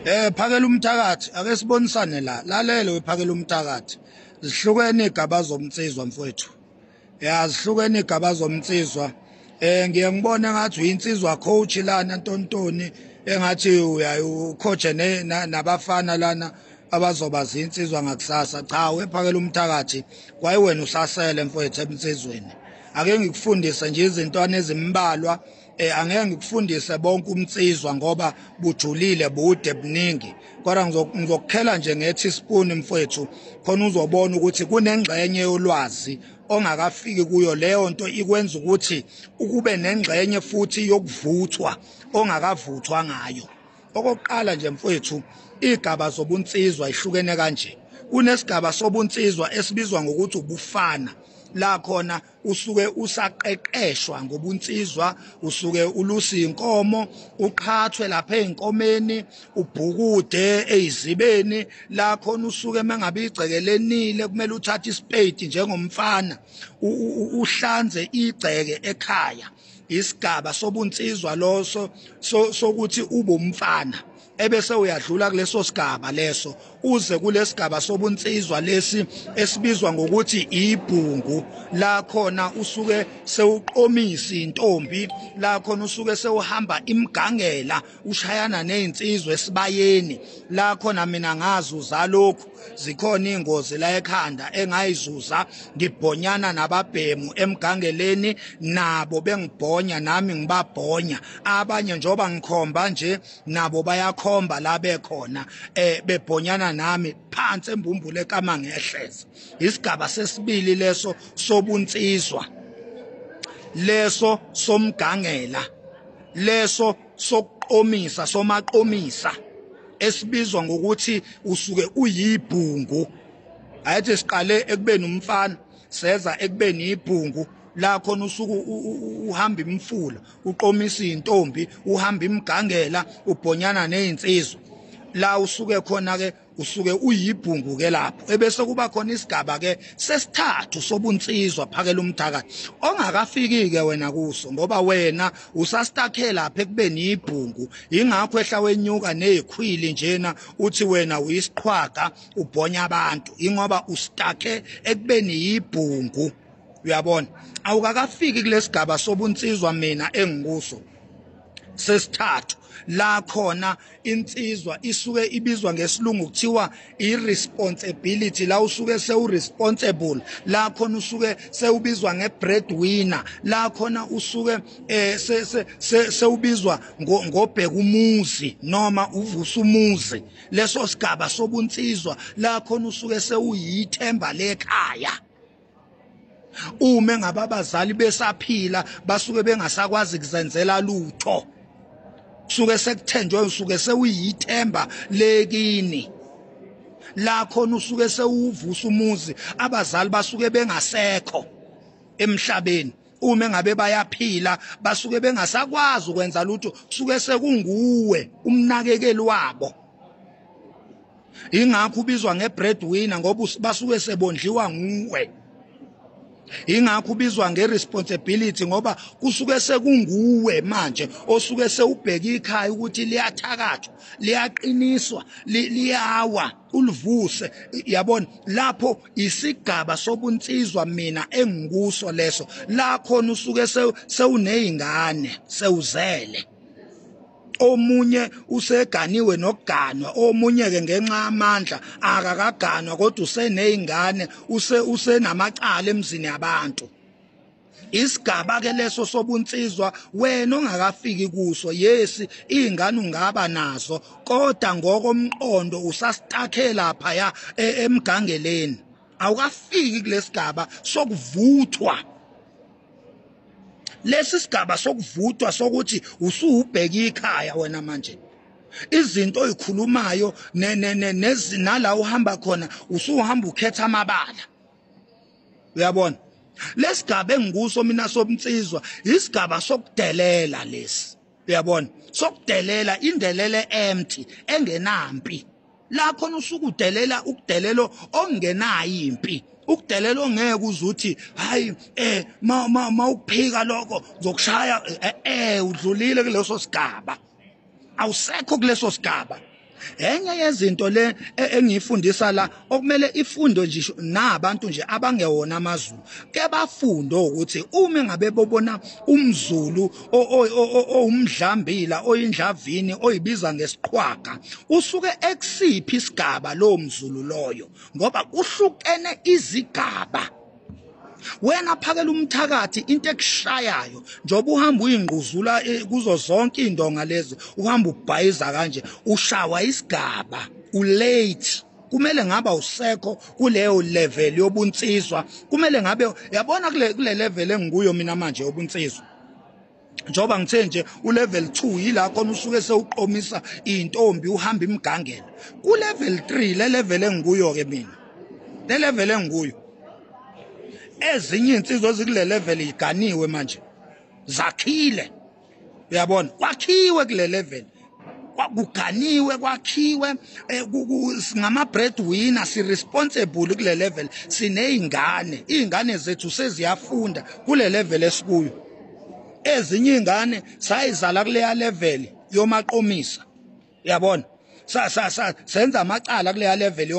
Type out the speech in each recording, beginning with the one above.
Phakela umthakathi, ake sibonisane la. Lalele wephakela umthakathi. Zihlukene igaba zomnsizwa mfowethu. Ya, zihlukene igaba zomnsizwa. Ngiye ngibone ngathi uyinsizwa coach lana Ntontoni, engathi uyayicoach nabafana lana abazoba zinsizwa ngakusasa. Cha, wephakela umthakathi, kwaye wena usasele mfowethu emnsizweni. Ake ngikufundise nje izintwana ezimbalwa. Angeke ngikufundise bonke umnsizwa ngoba bujulile bude buningi, kodwa ngizokukhela nje nge-teaspoon mfowethu, khona uzobona ukuthi kunengxenye yolwazi ongakafiki kuyo. Leyo nto ikwenza ukuthi ukube nengxenye futhi yokuvuthwa ongakavuthwa ngayo. Okokuqala nje mfowethu, igaba zobunsizwa ihlukene kanje. Kunesigaba sobunsizwa esibizwa ngokuthi ubufana, la khona usuke usaqeqeshwa ngobunsizwa, usuke ulusa inkomo, uqhathwe lapha einkomeni, ubhukude ezibeni, la khona usuke mengabe igcekelenile kumele uthathe isipedi njengomfana uhlanze igceke ekhaya. Isigaba sobunsizwa loso sokuthi ubumfana, ebese uyadlula kuleso sigaba leso uze kulesigaba sobunsizwa lesi esibizwa ngokuthi ibhungu, la khona usuke sewuqomisa intombi, la khona usuke sewuhamba imgangela ushayana nezinsizwa esibayeni. La khona mina ngazuza lokhu, zikhona ingozi la ekhanda engayizuza ngibhonyana nababhemu emgangeleni, nabo bengibhonya nami ngibabhonya. Abanye njoba ngikhomba nje nabo bayakhomba la bekhona, bebhonyana nami phansi embumbule kama ngehleza. Isigaba sesibili leso sobunsizwa, leso somgangela, leso sokuqomisa, somaqomisa, esibizwa ngokuthi usuke uyibhungu. Ayithi siqale ekubeni umfana, seza ekubeni ibhungu, la khona usuku uhamba imfula, uqomisa intombi, uhamba imgangela, ubhonyana nezinsizwa. La usuke khona ke usuke uyibhungu ke lapho. Ebese kuba khona isigaba ke sesithathu sobunsizwa, phakela umthakathi, ongakafiki ke wena kuso, ngoba wena usastakhe lapha ekubeni ibhungu. Ingakho ehla wenyuka nezikhwili njena uthi wena uyisiqhwaga ubhonya abantu, ingoba ustakhe ekubeni ibhungu. Uyabona, awukakafiki kulesigaba sobunsizwa mina engikuso sesithathu, la khona insizwa isuke ibizwa ngesilungu kuthiwa irresponsibility, la usuke sewuresponsible, la khona usuke sewubizwa ngebreadwinner, la khona usuke sewubizwa ngobheka umuzi noma uvusa umuzi. Leso sigaba sobunsizwa la khona usuke sewuyithemba lekhaya. Uma ngabe abazali besaphila basuke bengasakwazi kuzenzela lutho, kusuke sekuthenjwe, usuke sewuyithemba lekini. La khona usuke sewuvusa umuzi, abazali basuke bengasekho emhlabeni. Uma ngabe bayaphila basuke bengasakwazi ukwenza lutho, kusuke sekunguwe umnakekeli wabo. Ingakho ubizwa ngebreadwinner, ngoba basuke sebondliwa nguwe. Ingakho ubizwa ngeresponsibility, ngoba kusuke sekunguwe manje osuke sewubheka ikhaya ukuthi liyathakathwa, liyaqiniswa, liyawa, ulivuse. Yabona, lapho isigaba sobunsizwa mina engikuso leso, la khona usuke sewunezingane, sewuzele. Omunye useganiwe nokuganwa, omunye ke ngenxa yamandla akakaganwa, kodwa usenezingane, usenamacala emzini yabantu. Isigaba ke leso sobunsizwa wena ongakafiki kuso. Yesi, izingane ungaba nazo, kodwa ngokomqondo usastakhe lapha ya emgangeleni, awukafiki kulesigaba sokuvuthwa. Lesi sigaba sokuvuthwa sokuthi usuubheka ikhaya wena manje, izinto oyikhulumayo nala uhamba khona usuhamba ukhetha amabala. Uyabona, lesigaba engikuso mina sobunsizwa isigaba sokudelela lesi. Uyabona, sokudelela, indelele empty engenampi. La khona usuke udelela ukudelelo ongenayo impi, ukudelela ongeke uzuthi hayi ma ukuphika lokho ngizokushaya. Udlulile kuleso sigaba, awusekho kuleso sigaba. Enye yezinto le engiyifundisa la okumele ifundo nje nabantu nje abangewona amaZulu ke bafunde ukuthi uma ngabe bobona umZulu owumdlambila oyindlavini oyibiza ngesiqhwaga usuke ekusiphi isigaba lo mZulu loyo, ngoba kuhlukene izigaba. Wena phakela umthakathi into ekushayayo njengoba uhamba uyingquzula kuzo zonke indonga lezi, uhamba ubhayiza kanje, ushawa isigaba, ulate. Kumele ngaba usekho kuleyo level yobunsizwa, kumele ngabe yabona kule level engikuyo mina manje yobunsizwa. Njengoba ngithe nje ulevel 2 yila khona usuke sewuqomisa intombi uhamba imgangela. Ku level 3 le level engikuyo ke mina, le level engikuyo, ezinye insizwa ezikule level iganiwe manje, zakhile, uyabona, kwakhiwe kule level, kuganiwe, kwakhiwe, ngama breadwinner, si responsible kule level, sinezingane, izingane zethu seziyafunda kule level esikuyo. Ezinye izingane sayizala kuleya level yomaqomisa, uyabona, senza amacala kuleya level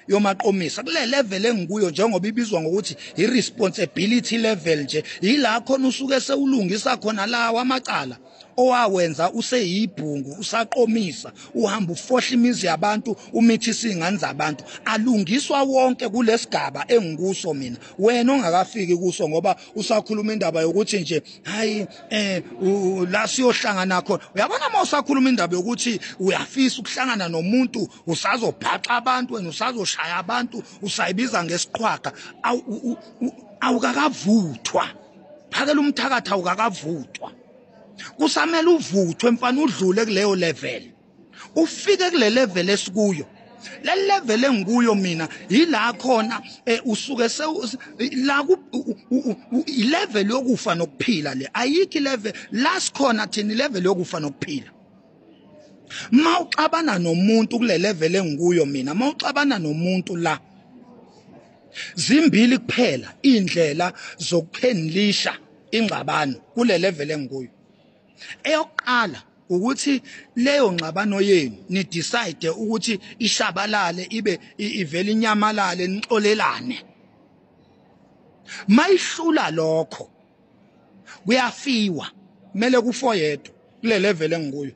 yomaqomisa. Kule level engikuyo njengoba ibizwa ngokuthi i-responsibility level nje, yila khona usuke sewulungisa khona lawa amacala owawenza useyibhungu, usaqomisa, uhamba ufohla imizi yabantu, umithisa izingane zabantu, alungiswa wonke kulesigaba engikuso mina. Wena ongakafiki kuso ngoba usakhuluma indaba yokuthi nje hayi la siyohlangana khona. Uyabona uma usakhuluma indaba yokuthi uyafisa ukuhlangana nomuntu, usazobhaxa abantu, wena usazoshaya abantu, usayibiza ngesiqhwaga, awukakavuthwa. Phakela umthakathi awukakavuthwa. Kusamele uvuthwe mfana, udlule kuleyo level, ufike kule level esikuyo. Le level engikuyo mina yila khona usuke la level yokufa nokuphila. Le ayikho level la sikhona thina, level yokufa nokuphila. Mawuxabana nomuntu kule level engikuyo mina, mawuxabana nomuntu la, zimbili kuphela indlela zokuphenlisha ingxabano kule level engikuyo. Eyokuqala ukuthi leyo ngxabano yenu ni decide ukuthi ishabalale, ibe ivele inyamalale, nixolelane. Mayihlula lokho kuyafiwa, kumele kufe oyedwa kule level engikuyo,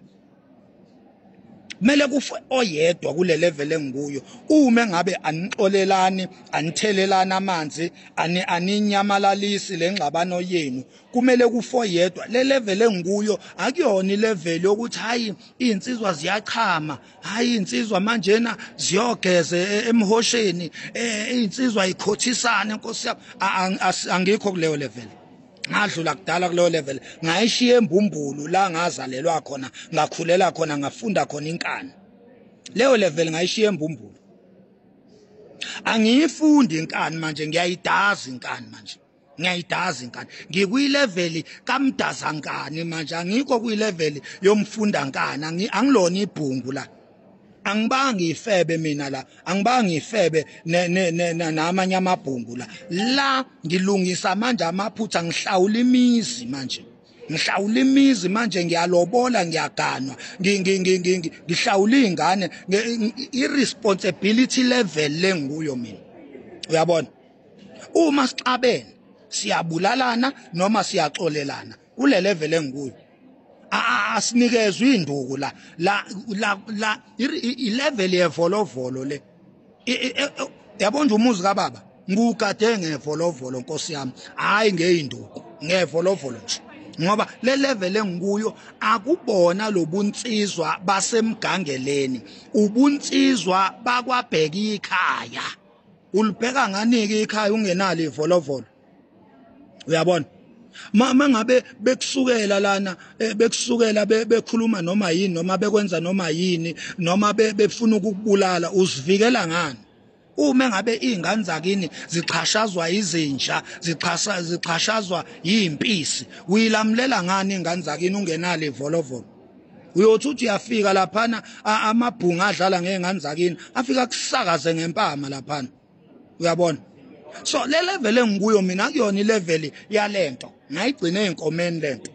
kumele kufe oyedwa kule level engikuyo. Uma ngabe anixolelani, anithelelana amanzi, aninyamalalisi lengxabano yenu, kumele kufe oyedwa. Le level engikuyo akuyona ilevel yokuthi hayi insizwa ziyachama, hayi insizwa manjena ziyogeze emhosheni, insizwa ikhothisane, Nkosi yami, angikho kuleyo level. Ngadlula kudala kuleyo level, ngayishiya embumbulu la ngazalelwa khona, ngakhulela khona, ngafunda khona inkani. Leyo level ngayishiya embumbulu. Angiyifundi inkani manje, ngiyayidaza inkani manje, ngiyayidaza inkani. Ngikuyilevel kamdazankani manje, angikho kuyilevel yomfundankani, angilona ibhungu la. Angibangi ifebe mina la, angibangi ifebe namanye amabhungu la. La ngilungisa manje amaphutha, ngihlawula imizi manje, ngihlawula imizi manje, ngiyalobola, ngiyaganwa, ngihlawula izingane. I-responsibility level lenguyo mina, uyabona. Uma sixabene siyabulalana noma siyaxolelana kule level engikuyo. Asinikezwe induku la la la la ilevel yevolovolo le. Yabona nje umuzi kababa ngugade ngevolovolo, Nkosi yami, hayi ngeinduku, ngevolovolo nje, ngoba le level engikuyo akubona lobunsizwa basemgangeleni, ubunsizwa bakwabheka ikhaya. Ulibheka nganike ikhaya ungenalo ivolovolo, uyabona. Mangabe bekusukela lana, bekusukela bekhuluma noma yini, noma bekwenza noma yini, noma befuna ukukubulala, uzivikela ngani? Uma ngabe izingane zakini zixhashazwa izinja, zixhashazwa yimpisi, uyilamulela ngani izingane zakini ungenalo ivolovolo? Uyothi uthi uyafika laphana, amabhunga adlala ngezingane zakini afika kusakaze ngempama laphana, uyabona. So le level engikuyo mina akuyona ilevel yalento, ngayigcina einkomeni lento.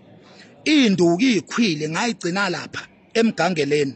Induku ikhwile ngayigcina lapha emgangeleni.